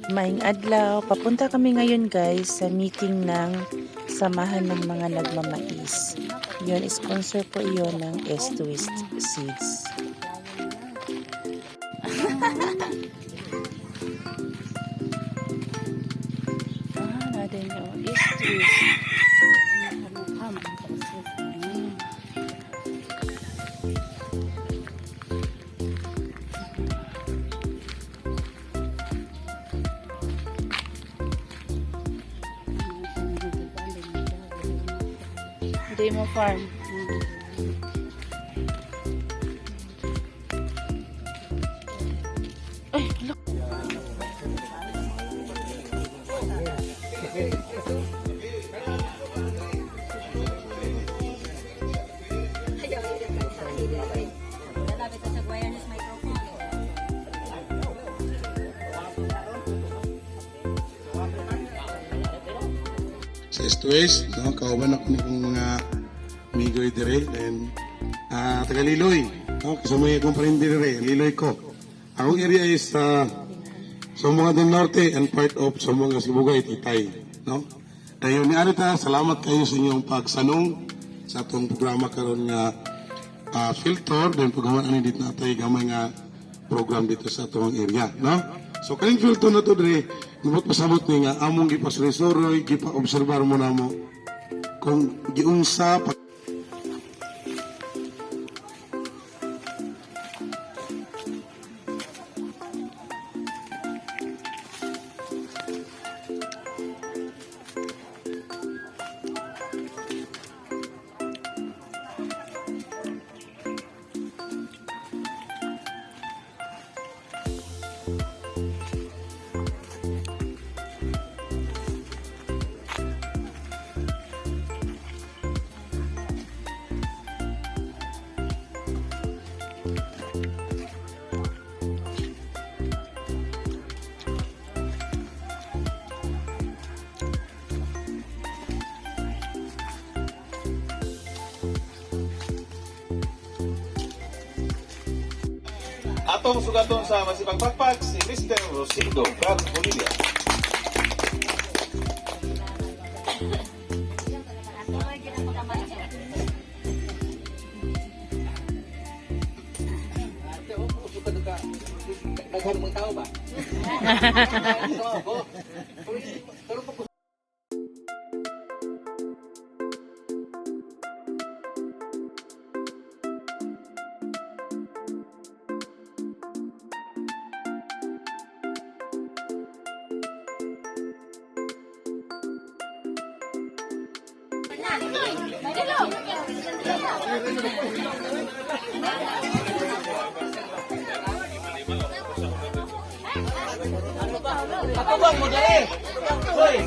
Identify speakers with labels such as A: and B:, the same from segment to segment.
A: Maayong adlaw, papunta kami ngayon, guys, sa meeting ng samahan ng mga nagmamais. Yun, sponsor po iyon ng S-Twist Seeds. Natin yun. S-Twist. Demo farm. Ay, look.
B: Lalapit sa wireless microphone.
C: Sa East, no? Kauban ako ni kong mga amigoy dire, then taga Liloy, no? Kasama yung akong parente dire, Liloy ko. Akong area is Sumbangan del Norte and part of Sumbangan Sibugay, Taytay, no? Dayon ni Arita, salamat kayo sa inyong pagsanong sa atong programa karon nga filter, then paggawan ani dito natay gamay nga program dito sa atong area, no? So kaning filter na to dire, ibot pasabot ni nga among gipasuroy, gipa-obserbar mo namo kung giunsa pa.
D: Atong sugaton sa masipagpakpak si Mr. Rosindo Brad Bolivia.
E: Daghan mong tao ba? Pero pag Patubang mo dali. Hoy.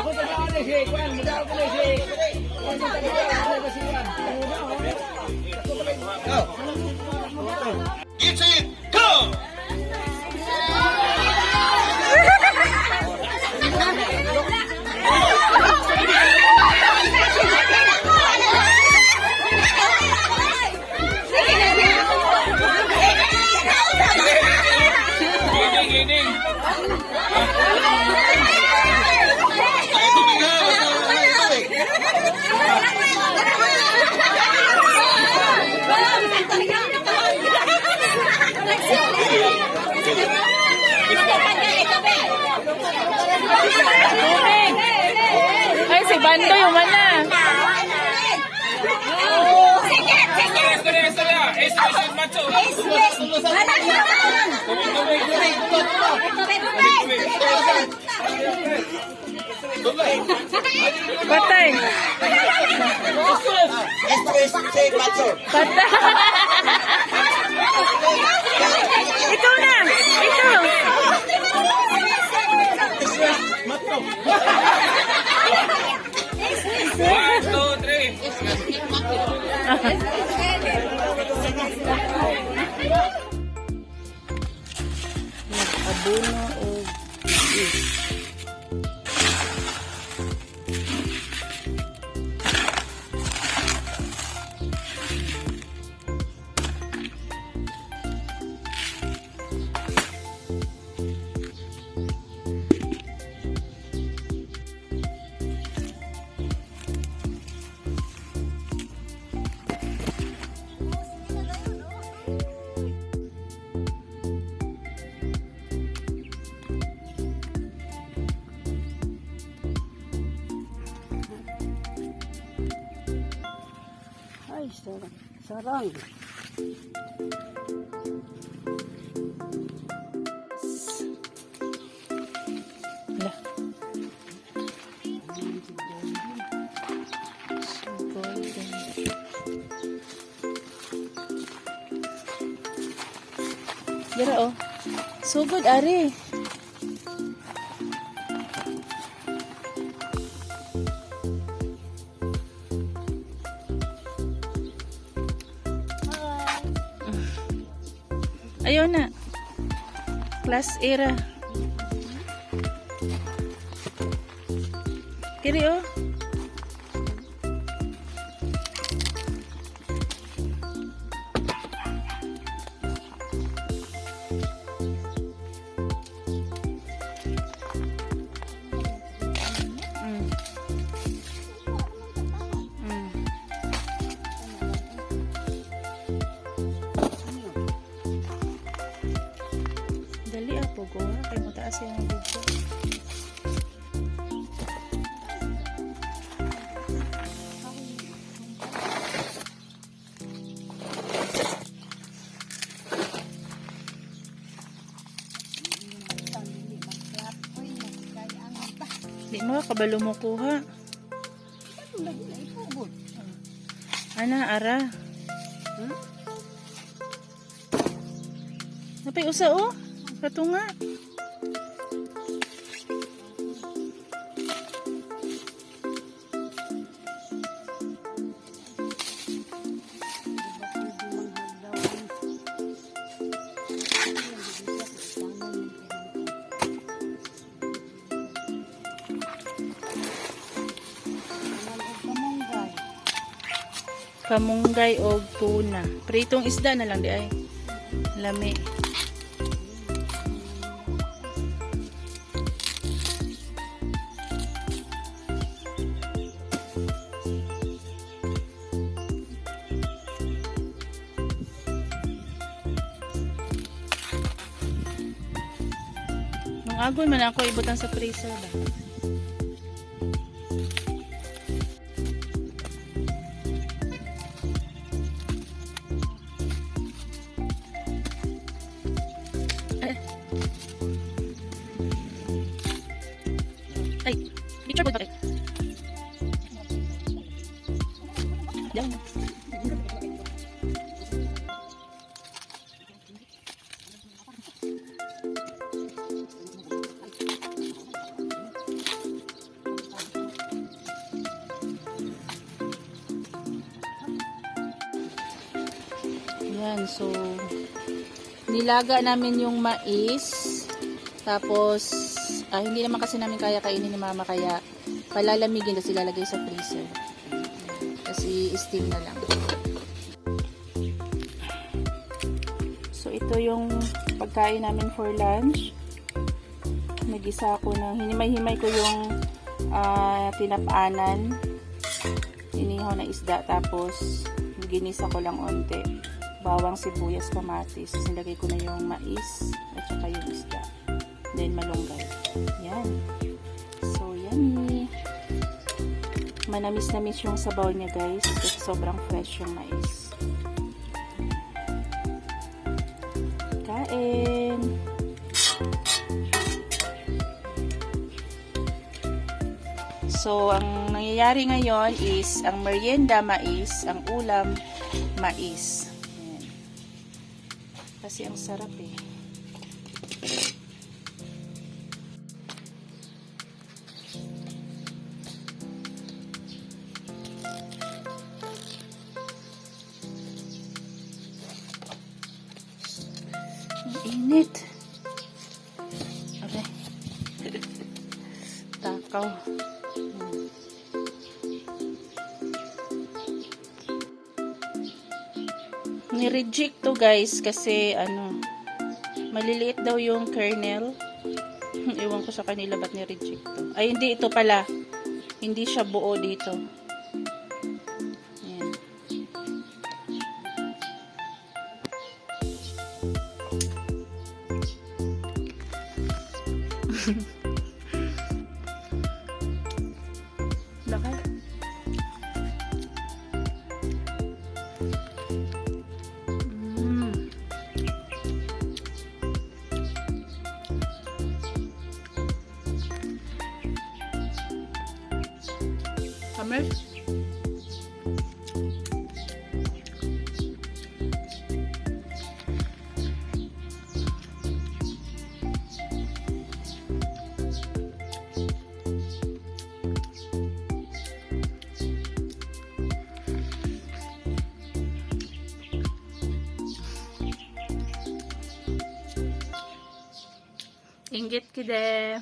E: Ako sa daan si Kwan, mudaw ko si.
D: Get set, go! Ay, tubig na! Basta wala yung tubig.
A: Ay, si Bando yung mana. Patay. Patay. Ikaw na. Ikaw.
F: One, two, three.
A: Nag-abono og mais.
G: Ay, sarang. Sarang.
A: Hala. So golden. Dira oh. So good, Ari. Ayaw na. Class era. Kiri oh. Dali ah, po go. Kay mo taas yung video. Di mo kabalo mo kuha. Ana, ara. Napay usa oh. Kato nga. Kamunggay og tuna. Pritong isda na lang di ay. Lami. Nung agon man ako ibutan sa freezer ba. Ay, picture po ba? Yan. Yan, so nilaga namin yung mais. Tapos, hindi naman kasi namin kaya kainin ni mama kaya palalamigin tapos ilalagay sa freezer. Kasi steam na lang. So, ito yung pagkain namin for lunch. Nagisa ako ng, hinimay-himay ko yung tinapanan. Inihaw na isda. Tapos, ginisa ko lang onte. Bawang, sibuyas, kamatis. Tapos, nilagay ko na yung mais at saka yung isda. Then, malunggay. Yan. So, yummy. Manamis-namis yung sabaw niya, guys. Kasi sobrang fresh yung mais. Kain! So, ang nangyayari ngayon is, ang merienda mais, ang ulam mais. Ayan. Kasi ang sarap eh. Ang init. Aray. Takaw. Ni-reject to guys kasi ano, maliliit daw yung kernel. Ewan ko sa kanila ba't ni-reject to. Ay, hindi ito pala. Hindi siya buo dito. Ayan. Laki. Tamis. Inggit kide.